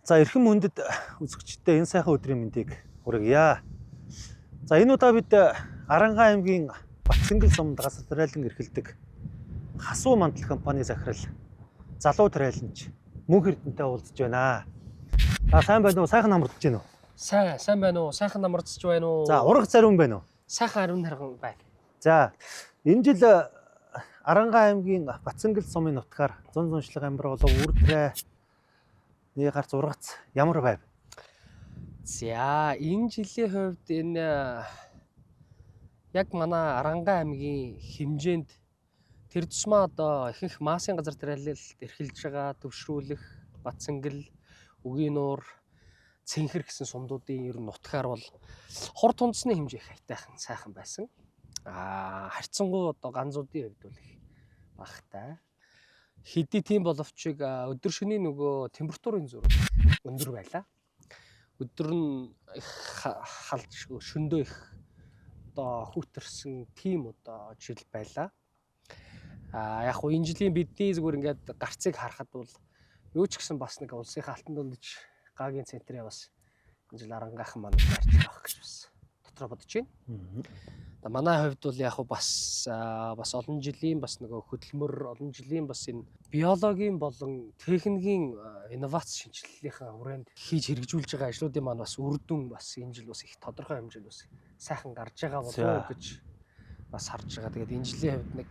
За, эрхэм хүндэт үзэгчдэд энэ сайхан өдрийн мэндийг хүргье. За, энэ удаа бид Аранхай аймгийн Батсэнгэл сумд газар тариалан эрхэлдэг Хасуу мандал компани захирал залуу тариаланч Мөнх Эрдэнэтэй уулзж байна. За, сайн байна уу? Сайхан амардж байна уу? Сайн, сайн байна уу? Сайхан амарцж байна уу? За, ургац ариун байна уу? Сайхан ариун харган байна. За, энэ жил Аранхай аймгийн Батсэнгэл сумын нутгаар зун зуншлаг амбар болов үр тарианы гарц ургац ямар байв? За, энэ жилийн хувьд энэ яг манай Аранхай аймгийн хэмжээнд тэр тусмаа одоо ихэнх массын газар тариалалт эрхэлж байгаа Төвшрүүлэх, Батсэнгэл, Үгийн нуур, Цэнхэр гэсэн сумдуудын ер нь нутгаар бол хор тундсны хэмжээ их айтайхан сайхан байсан. Аа, харьцангуй одоо ганзуудын хувьд бол их багатай. Хэдий тийм боловч өдөр шөнийн нөгөө температурын зүрх өндөр байлаа. Өдөр нь их халж шөндөө их одоо хүүтэрсэн тийм одоо жил байлаа. А яг хуу энэ жилийн бидний зүгээр ингээд гарцыг харахад бол юу ч гэсэн бас нэг улсынхаа алтан дундаж гагийн центрээ бас энэ жил Аранхайхан маань барьж авах гэж бас дотроо бодож байна. Одоо манай хувьд бол яг хуу бас бас олон жилийн бас нөгөө хөдөлмөр, олон жилийн бас энэ биологийн болон техникийн инновац шинжилгээний хүрээнд хийж хэрэгжүүлж байгаа ажлуудын маань бас үр дүн бас энэ жил бас их тодорхой хэмжээнд бас сайхан гарч байгаа болов уу гэж бас харж байгаа. Тэгээд энэ жилийн хувьд нэг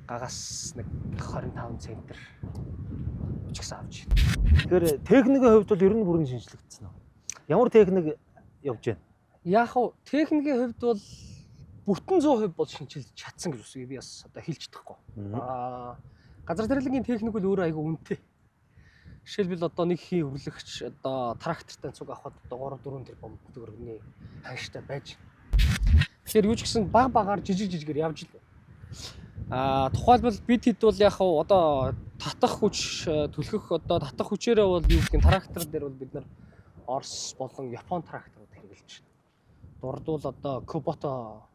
гагаас нэг 25 центр ч гэсэн авч байна. Тэгэхээр техникийн хувьд бол ер нь бүрэн шинжлэгдсэн үү? Ямар техник явж байна? Яг хуу техникийн хувьд бол бүтэн 100% бол шинчилж чадсан гэж үсгийг би бас одоо хэлж чадахгүй. Аа, газар тариалангийн техник бол өөрөө айгүй үнэтэй. Жишээлбэл, одоо нэг хийн өрлөгч одоо трактортай цуг авахад одоо 3 4 тэрбум төгрөгийн ханштай байж. Тэгэхээр юу ч гэсэн баг багаар жижиг жижигээр явж л. Аа, тухайлбал бид хэд бол яг хуу одоо татах хүч түлхэх одоо татах хүчээрээ бол юу гэх юм, трактор дээр бол бид нар Орос болон Япон тракторууд хэрэглэж байна. Дурдвал одоо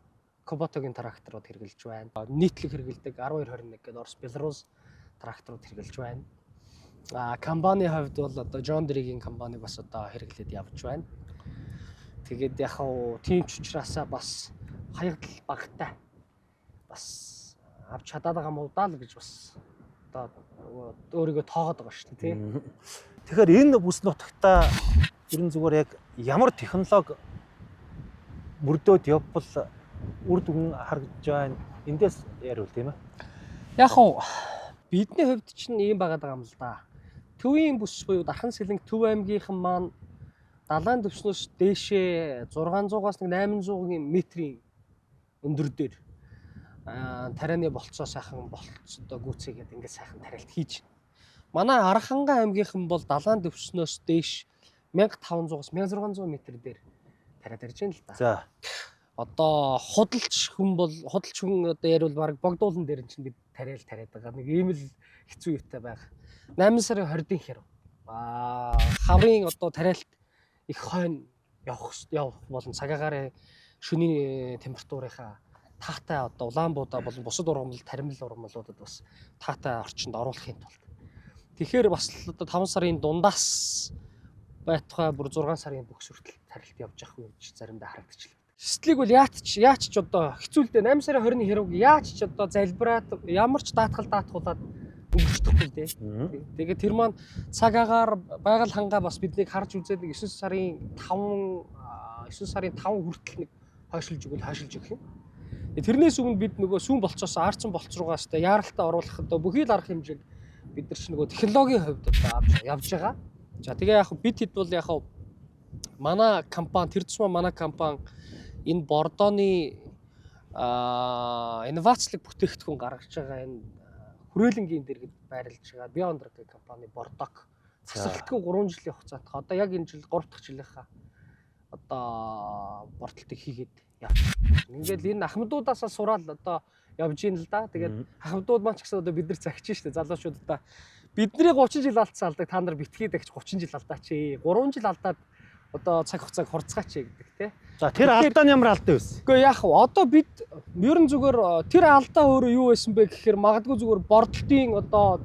Куботагийн тракторууд хэрэглэж байна. Нийтлэг хэрэглэдэг 1221 гэдэг Орос, Белорус тракторууд хэрэглэж байна. А компани хувьд бол одоо John Deere-ийн компани бас одоо хэрэглээд явж байна. Тэгээд яг хав тийм ч учраас бас хаягдал багтай бас авч чадаад байгаа мó даа л гэж бас одоо өөрийгөө тоогоод байгаа шүү дээ, тий. Тэгэхээр энэ бүс нутагта ер нь зүгээр яг ямар технологи мөрдөөд явбал үр дүн харагдаж байна? Эндээс яриул, тийм ээ. Яг хав бидний хувьд чинь ийм байгаад байгаа юм л да. Төвийн бүс буюу Дархан Сэлэнг Төв аймгийнхан маань далайн түвшнөөс дээшээ 600-аас 800-ийн метрийн өндөр дээр тарианы болцоо сайхан болц одоо гүйцээгээд ингээд сайхан тариалт хийж байна. Манай Архангай аймгийнхан бол далайн түвшнөөс дээш 1500-аас 1600 метр дээр тариад ирж байна л да. Одоо худалч хүн бол худалч хүн одоо яриул баг богдуулан дээр чинь бид тариал тариад байгаа. Нэг ийм л хэцүү юутай байх. 8 сарын 20-ын хэрэг. Аа, хаврын одоо тариалт их хойно явах болон цагаагаар шөнийн температурынхаа таатай одоо улаан буудаа болон бусад ургамал, таримл ургамлуудад бас таатай орчинд оруулахын тулд. Тэгэхээр бас л одоо 5 сарын дундаас байтугай бүр 6 сарын бүх хүртэл тарилт явж явах үе гэж заримдаа харагдчихлаа. Сэтлийг бол яач ч одоо хэцүүлдэ 8 сарын 20-ны хэрэг яач ч одоо залбираад ямар ч даатгал даатгуулад өнгөрчихдөхгүй л дээ. Тэгээд тэр маань цаг агаар байгаль хангаа бас биднийг харж үзээд нэг 9 сарын 5 хүртэл нэг хойшилж өгвөл хойшилж өгөх юм. Тэрнээс өмнө бид нөгөө сүүн болцоос арцсан болц руугаа өстэй яаралтай оруулах одоо бүхий л арга хэмжээг бид нар ч нөгөө технологийн хувьд одоо авч явж байгаа. За, тэгээ яг бид хэд бол яг манай компани тэр тусмаа манай компани энэ Бордоны инновацлог бүтээгдэхүүн гаргаж байгаа энэ хүрээлэнгийн дэргэд байрлаж байгаа Beyond гэх компани Бордок тасралтгүй 3 жилийн хугацаанд одоо яг энэ жил 3 дахь жилийнхаа одоо бордолтыг хийгээд явж. Ингээд энэ ахмадуудаасаа сураал одоо явж ийн л да. Тэгээд ахмадууд маань ч гэсэн одоо бид нар загч штэ залуучууд одоо бидний 30 жил алдсан алдаг та нар битгий дагч 30 жил алдаач. 3 жил алдаад одоо цаг хугацааг хурцгаач гэдэг те. За, тэр алдаа нь ямар алдаа байсан? Үгүй, яах вэ? Одоо бид ер нь зүгээр тэр алдаа өөрөө юу байсан бэ гэхээр магадгүй зүгээр бордолтын одоо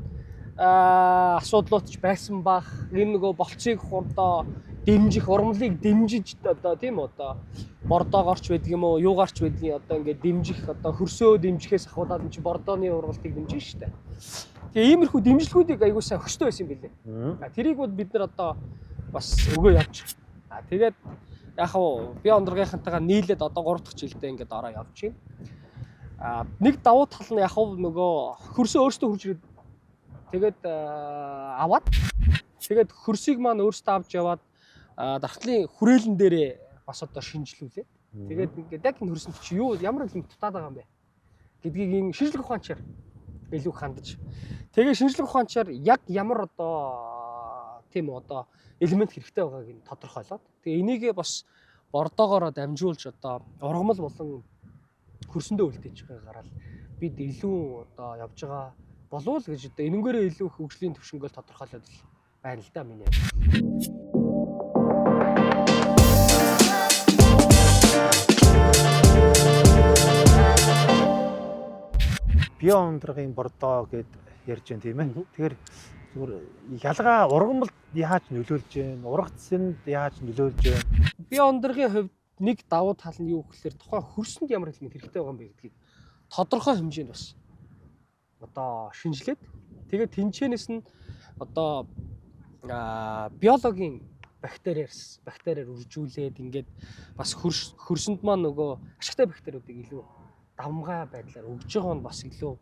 асуудлууд ч байсан бах. Энэ нөгөө болцыг хурдоо дэмжих, ургамлыг дэмжиж одоо тийм одоо бордоогоорч байдаг юм уу, юугаарч байдгийг одоо ингээд дэмжих, одоо хөрсөө дэмжихээс ахуулаад энэ чи бордооны ургалтыг дэмжин штэ. Тэгээ иймэрхүү дэмжлэгүүдийг аягүй сайн хөштэй байсан юм билээ. Тэрийг бол бид нар одоо бас өгөө явж. Тэгээд яг хав би ондоргийнхантайгаа нийлээд одоо 3 дахь жилдээ ингээд ороо явж байна. Нэг давуу тал нь яг хав нөгөө хөрсөө өөртөө хурж ирээд тэгээд аваад тэгээд хөрсийг маань өөртөө авч яваад дархлын хүрээлэн дээрээ бас одоо шинжилүүлээ. Тэгээд ингээд яг энэ хөрсөнд чи юу ямар элемент дутаад байгаа юм бэ гэдгийг энэ шинжлэх ухаанчаар илүү хандаж. Тэгээ шинжлэх ухаанчаар яг ямар одоо тийм одоо элемент хэрэгтэй байгааг нь тодорхойлоод тэгээ энийгээ бас бордоогоороо дамжуулж одоо ургамал болон хөрсөндөө үлдээж байгаагаар л бид илүү одоо явж байгаа болов уу гэж одоо энэнгээрээ илүү хөгжлийн түвшингээл тодорхойлоод л байна л да миний. Био ундрагын бордоо гэд ярьж байна тийм ээ. Тэгэхээр зүгээр ялгаа ургамалд яаж нөлөөлж байна? Ургацсэнд яаж нөлөөлж байна? Био ундрагын хувьд нэг давуу тал нь юу гэхээр тухайн хөрсөнд ямар элемент хэрэгтэй байгаа юм бэ гэдгийг тодорхой хэмжээнд бас одоо шинжилээд тэгээд тэнчэнээс нь одоо биологийн бактериар үржүүлээд ингээд бас хөрсөнд маань нөгөө ашигтай бактериудыг илүү давмгай байдлаар өгж байгаа нь бас илүү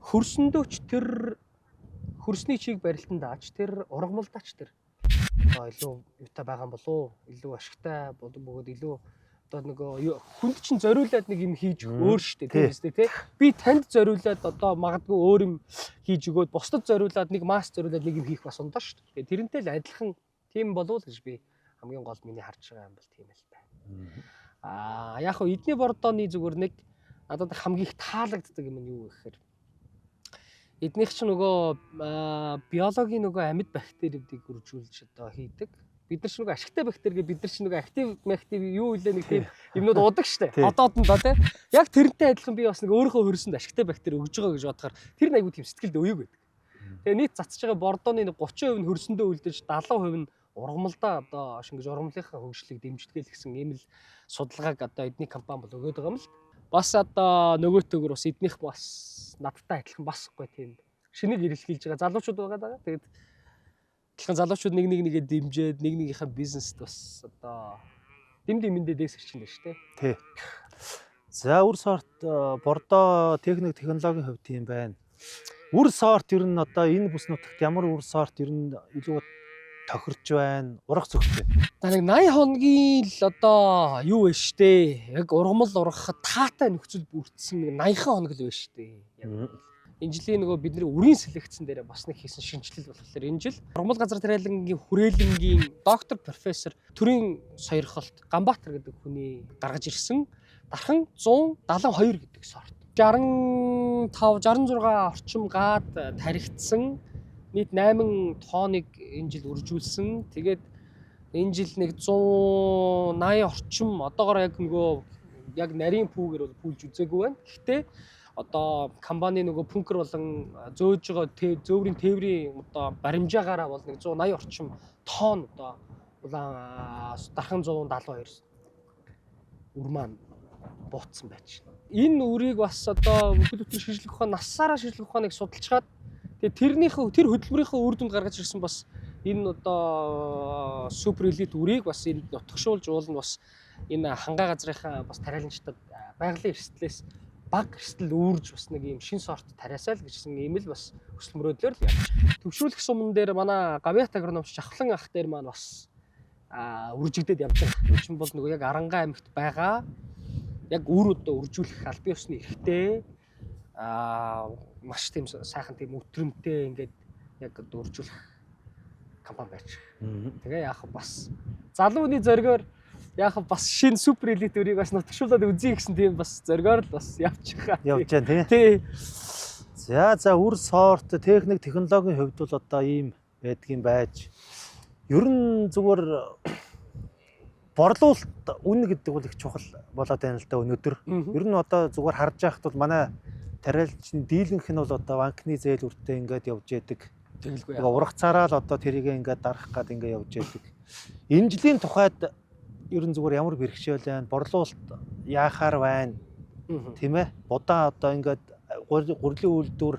хөрсөндөөч тэр хөрсний чиг барилтанд аач тэр ургамалдаач тэр одоо илүү юутай байгаа юм болов уу, илүү ашигтай болон бөгөөд илүү одоо нөгөө хүнд чинь зориулаад нэг юм хийж өөр штэ тийм үстэй тий. Би танд зориулаад одоо магадгүй өөр юм хийж өгөөд бусдад зориулаад нэг маск зориулаад нэг юм хийх бас ундаа штэ. Тэгээ тэрнтэй л адилхан тийм болов уу гэж би хамгийн гол миний харж байгаа юм бол тийм л байна. Яг хөө эдний бордооны зүгээр нэг надад хамгийн их таалагддаг юм нь юу гэхээр эднийх чинь нөгөө биологийн нөгөө амьд бактериудыг үржүүлж одоо хийдэг. Бид нар ч нөгөө ашигтай бактери гэ бид нар ч нөгөө актив юу илээ нэг тийм юмнууд уудаг штэ. Одоодондоо тий. Яг тэрнтэй адилхан би бас нэг өөрийнхөө хөрсөнд ашигтай бактери өгж байгаа гэж бодохоор тэр нь айгүй тийм сэтгэлд өйөг байдаг. Тэгээ нийт цацж байгаа бордооны 30% нь хөрсөндөө үлдэж 70% нь ургамалдаа одоо шингэж ургамлынхаа хөгжлийг дэмждэг л гэсэн ийм л судалгааг одоо эдний компани бол өгөөд байгаа юм л. Бас одоо нөгөөтэйгөр бас эднийх бас надтай адилхан бас гоё тийм шинийг эрэлхийлж байгаа залуучууд байгаа даа. Тэгээд адилхан залуучууд нэг нэгээ дэмжиж нэг нэгийнхээ бизнест бас одоо дэм дэмэндээ дээсэрч чинь шүү дээ. Тий. За үр сорт бордоо техник технологийн хувьд тийм байна. Үр сорт ер нь одоо энэ бүс нутагт ямар үр сорт ер нь илүү тохирч байна, урах зөгч байна. За нэг 80 хоногийн л одоо юу вэ штэ. Яг ургамал ургахад таатай нөхцөл бүрдсэн нэг 80 хоног л вэ штэ. Яг энэ жилийн нөгөө бидний үрийн селекцэн дээр бас нэг хийсэн шинжилэл болохоор энэ жил ургамал газар тариалангийн хүрээлэнгийн доктор профессор төрийн сойрхолт Ганбаатар гэдэг хүний гаргаж ирсэн дархан 172 гэдэг сорт. 65 66 орчим гад таригдсан нийт 8 тонныг энэ жил үржүүлсэн. Тэгээд энэ жил нэг 180 орчим одоогоор яг нөгөө яг нарийн пүүгээр бол пүүлж үзээгүй байна. Гэхдээ одоо компани нөгөө пүнкер болон зөөж байгаа зөөврийн тээврийн одоо баримжаагаараа бол нэг 180 орчим тонн одоо улаан дархан 172 үр маань буутсан байж байна. Энэ үрийг бас одоо бүхэл бүтэн шинжлэх ухаан насаараа шинжлэх ухааныг судалчаад тэгээ тэрнийхээ тэр хөдөлмөрийнхөө үр дүнд гаргаж ирсэн бас энэ одоо супер элит үрийг бас энд нутагшуулж уулна бас энэ хангаа газрынхаа бас тариаланчдад байгалийн эрсдлээс баг эрсдэл үүрж бас нэг юм шин сорт тариасаа л гэжсэн ийм л бас хүсэл мөрөөдлөөр л явж байгаа. Төвшүүлэх суман дээр манай Гавьяат агрономч Жавхлан ах дээр маань бас үржигдээд явж байгаа. Үн чинь бол нөгөө яг Арангаа аймагт байгаа яг үр одоо үржүүлэх албан ёсны эрхтэй маш тийм сайхан тийм өтрөмтэй ингээд яг одоо үржүүлэх компани байж. Тэгээ яах бас залууны зоригоор яах бас шинэ супер элит өрийг бас нутагшуулад үзье гэсэн тийм бас зоригоор л бас явж байгаа. Явж байна тий. Тий. За үр сорт техник технологийн хувьд бол одоо ийм байдгийн байж. Ер нь зүгээр борлуулалт үн гэдэг бол их чухал болоод байна л да өнөөдөр. Ер нь одоо зүгээр харж байхад бол манай тариалчны дийлэнх нь бол одоо банкны зээл үртээ ингээд явж яадаг. Тэгэлгүй Тэгээ яах. ургацаараа л одоо тэрийг ингээд дарах гад ингээд явж яадаг. Энэ жилийн тухайд ер нь зүгээр ямар бэрхшээл байна, борлуулалт яахаар байна, тийм ээ? Будаа одоо ингээд гурилын үйлдвэр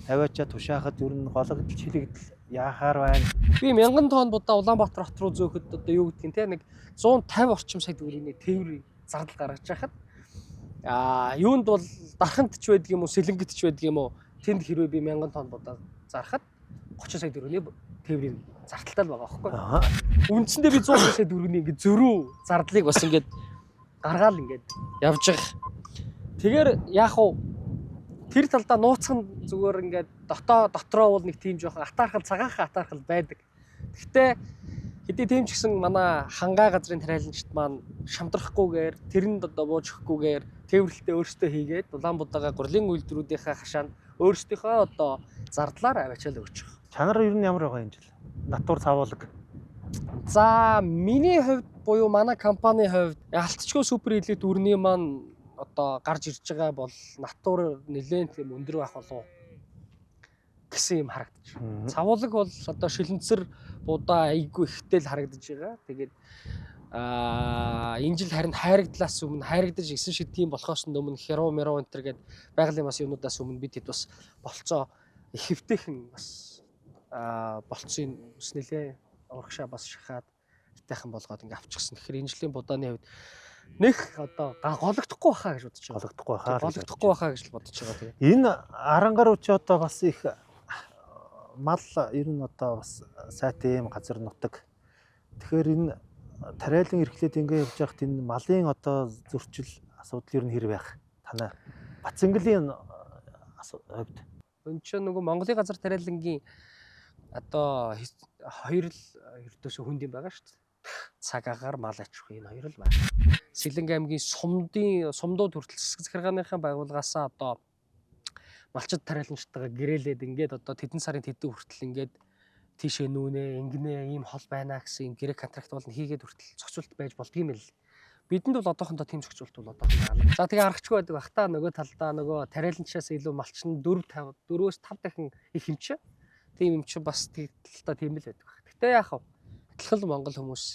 тавиачаа тушаахад ер нь гологдол чилэгдэл яахаар байна. Би 1000 тонн будаа Улаанбаатар хот руу зөөхөд одоо юу гэдгийг те нэг 150 орчим сая төгрөгийн тээврийн зардал гаргаж байхад юунд бол дарханд ч байдаг юм уу, сэлэнгэт ч байдаг юм уу, тэнд хэрвээ би 1000 тонн будаа зархад 30 сая төгрөгийн тээврийн зардалтай л байгаа байхгүй. Үндсэндээ би 100 сая төгрөгийн ингээд зөрүү зардлыг бас ингээд гаргаал ингээд явж байгаа. Тэгэхээр яах вэ? Тэр талдаа нууцхан зүгээр ингээд дотроо бол нэг тийм жоохон атаархал цагаахан атаархал байдаг. Гэхдээ хэдий тийм ч гэсэн манай хангай газрын тариаланчид маань шамдрахгүйгээр тэрэнд одоо бууж өгөхгүйгээр тээвэрлэлтээ өөрсдөө хийгээд Улаанбаатараа гурилын үйлдвэрүүдийнхээ хашаанд өөрсдийнхөө одоо зардлаар аваачаал өгч байгаа. Чанар ер нь ямар байгаа юм жил? Натур цавуулаг. За миний хувьд буюу манай компанийн хувьд алтчгүй супер элит үрний маань одоо гарч ирж байгаа бол натур нэлээд тийм өндөр байх болов гэсэн юм харагдаж байна. Цавуулаг бол одоо шилэнцэр будаа айгүй ихтэй л харагдаж байгаа. Тэгээд энэ жил харин хайрагдлаас өмнө хайрагдаж исэн шиг тийм болохоос өмнө хероо меро энэ төр гээд байгалийн бас юмнуудаас өмнө бид хэд бас болцоо их хэвтэйхэн бас болцсон ус нэлээ урагшаа бас шахаад хитайхан болгоод ингээ авчихсан. Тэгэхээр энэ жилийн будааны хувьд нэх одоо гологдохгүй баха гэж бодож байгаа. Гологдохгүй баха. Гологдохгүй баха гэж л бодож байгаа. Тэгээ. Энэ Арангар үчи одоо бас их мал ер нь одоо бас сайтай юм газар нутаг. Тэгэхээр энэ тариалан эрхлээд ингээ явж байхад энэ малын одоо зөрчил асуудал ер нь хэр байх? Танай Батцэнгэлийн хувьд. Энд чинь нөгөө Монголын газар тариалангийн одоо хоёр л ердөөсөө хүнд юм байгаа шүү дээ. Цаг агаар мал аж ахуй энэ хоёр л байна. Сэлэнг аймгийн сумдууд хүртэл засаг захиргааныхаа байгууллагаасаа одоо малчид тариаланчтайгаа гэрээлээд ингээд одоо тэдэн сарын тэдэн хүртэл ингээд тийшээ нүүнэ, ингэнэ, ийм хол байна гэсэн юм гэрээ контракт болно хийгээд хүртэл зохицуулт байж болдгийм л. Бидэнд бол одоохондоо тийм зохицуулт бол одоохондоо алга. За тэгээ аргачгүй байдаг бах та нөгөө талдаа нөгөө тариаланчаас илүү малчин 4 5 4-өөс 5 дахин их юм чи. Тийм юм чи бас талдаа тийм л байдаг бах. Гэтэ яах вэ? Адилхан л монгол хүмүүс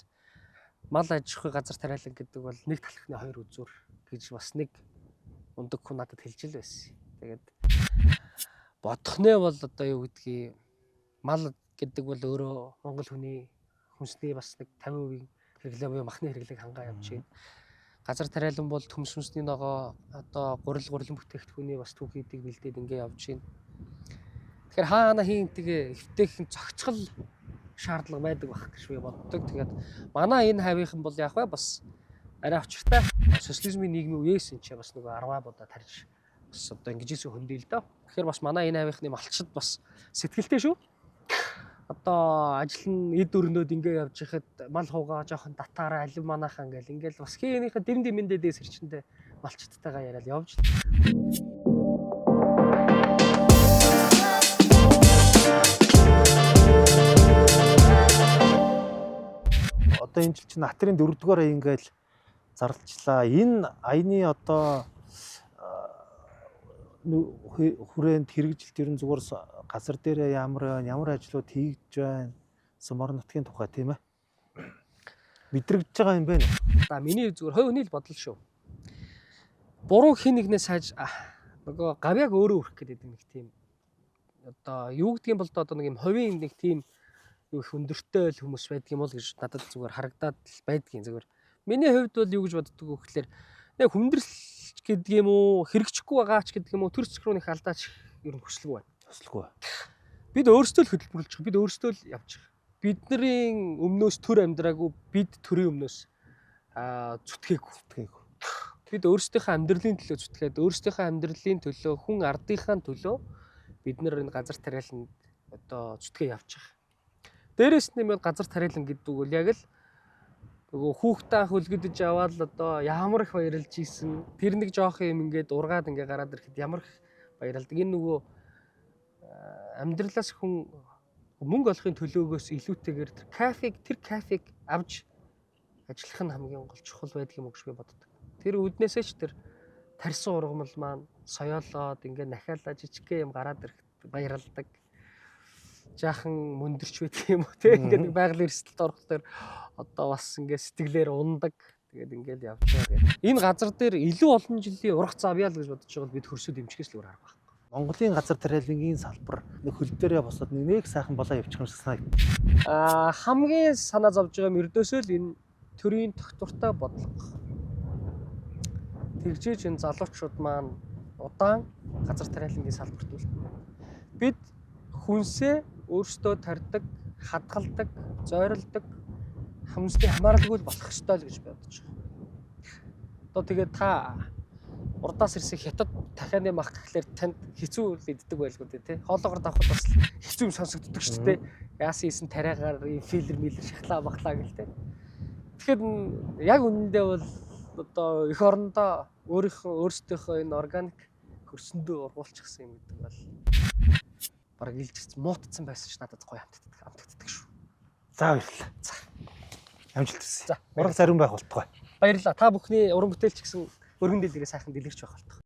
мал аж ахуй газар тариалан гэдэг бол нэг талхны хоёр үзүр гэж бас нэг ундаг хүн надад хэлж л байсан. Тэгээд бодох нэ бол одоо юу гэдгийг мал гэдэг бол өөрөө монгол хүний хүнсний бас нэг 50% хэрэглээ буюу махны хэрэглээг хангаа явж байна. Газар тариалан бол төмс хүнсний ногоо одоо гурил бүтээгдэхүүний бас түүхийдийг бэлдээд ингээ явж байна. Тэгэхээр хаана хийн тэгээ эвтэйхэн зохицгол шаардлага байдаг байх гэж би боддог. Тэгээд манай энэ хавийнхан бол яг вэ бас арай учиртай социализмын нийгмийн үеэс энэ ч бас нөгөө арваа будаа тарж бас одоо ингэж исэн хөндөө л дөө. Тэгэхээр бас манай энэ хавийнхны малчид бас сэтгэлтэй шүү. Одоо ажил нь эд өрнөд ингээ явж байхад мал хуугаа жоохон татаараа алив манайхаа ингээл ингээл бас хийнийхээ дэм дэмэндээ дээс хэрчэндээ малчдтайгаа яриад явж. Одоо энэ жил чинь натрын 4-р аян ингээл зарлчлаа. Энэ аяны одоо хүрээнд хэрэгжилт ер нь зүгээр газар дээрээ ямар байна, ямар ажлууд хийгдэж байна. Сумар нутгийн тухай тийм ээ. Мэдрэгдэж байгаа юм байна. За миний зүгээр хувь хүний л бодол шүү. Буруу хин нэгнээ сайж нөгөө гавьяаг өөрөө өрөх гэдэг нэг тийм одоо юу гэдгийг бол одоо нэг юм хувийн нэг тийм юу их өндөртэй л хүмүүс байдаг юм бол гэж надад зүгээр харагдаад л байдгийн зүгээр. Миний хувьд бол юу гэж боддог вэ гэхлээр нэг хүндрэл гэдэг юм уу, хэрэгжихгүй байгаа ч гэдэг юм уу, төр зэх рүү нэг алдаач ер нь хүсэлгүй байна. Хүсэлгүй. Бид өөрсдөө л хөдөлмөрлөж байгаа. Бид өөрсдөө л явж байгаа. Бидний өмнөөс төр амьдраагүй, бид төрийн өмнөөс зүтгээгүй. Бид өөрсдийнхөө амьдралын төлөө зүтгээд, өөрсдийнхөө амьдралын төлөө, хүн ардынхаа төлөө бид нар энэ газар тариаланд одоо зүтгээ явж байгаа. Дээрээс нэмээд газар тариалан гэдэг үг бол яг л нөгөө хүүхдээ анх үлгэдэж аваад л одоо ямар их баярлж исэн. Тэр нэг жоох юм ингээд ургаад ингээд гараад ирэхэд ямар их баярлдаг. Энэ нөгөө амьдралаас хүн мөнгө олохын төлөөгөөс илүүтэйгээр тэр кафег авч ажиллах нь хамгийн гол чухал байдаг юм уу гэж би боддог. Тэр үүднээсээ ч тэр тарьсан ургамал маань соёолоод ингээд нахиалаа жижигхэн юм гараад ирэхэд баярлдаг. Жаахан мөндөрч байдаг юм уу те. Ингээд нэг байгалийн эрсдэлд орохлоор одоо бас ингээд сэтгэлээр ундаг. Тэгээд ингээд явж байгаа. Тэгээд энэ газар дээр илүү олон жилийн ургац авъя л гэж бодож байгаа бол бид хөрсөө дэмжихээс л өөр арга байхгүй. Монголын газар тариалангийн салбар нэг хөл дээрээ босоод нэг сайхан болоо явчих юм шиг санагд. Хамгийн санаа зовж байгаа юм ердөөсөө л энэ төрийн тогтвортой бодлого. Тэгжээж энэ залуучууд маань удаан газар тариалангийн салбарт үлдэнэ. Бид хүнсээ өөрсдөө тарьдаг, хадгалдаг, зойролдог хүмүүстэй хамааралгүй л болох ёстой л гэж бодож байгаа. Одоо тэгээд та урдаас ирсэн хятад дахианы мах гэхлээр танд хэцүү л иддэг байлгүй дээ тий. Хоолоогоор давхад бас хэцүү юм сонсогддог шүү дээ. Яасан исэн тариагаар юм филлер миллер шахлаа бахлаа гэл тий. Тэгэхээр яг үнэндээ бол одоо эх орондоо өөрийнхөө өөрсдийнхөө энэ органик хөрсөндөө ургуулчихсан юм гэдэг бол бараг илжсэн муутцсан байсан ч надад гоё амтддаг амтддаг шүү. За, баярлалаа. За. Амжилт хүсье. За. Ураг зариун байх болтугай. Баярлалаа. Та бүхний уран бүтээлч гэсэн өргөн дэлгэрээ сайхан дэлгэрч байх болтугай.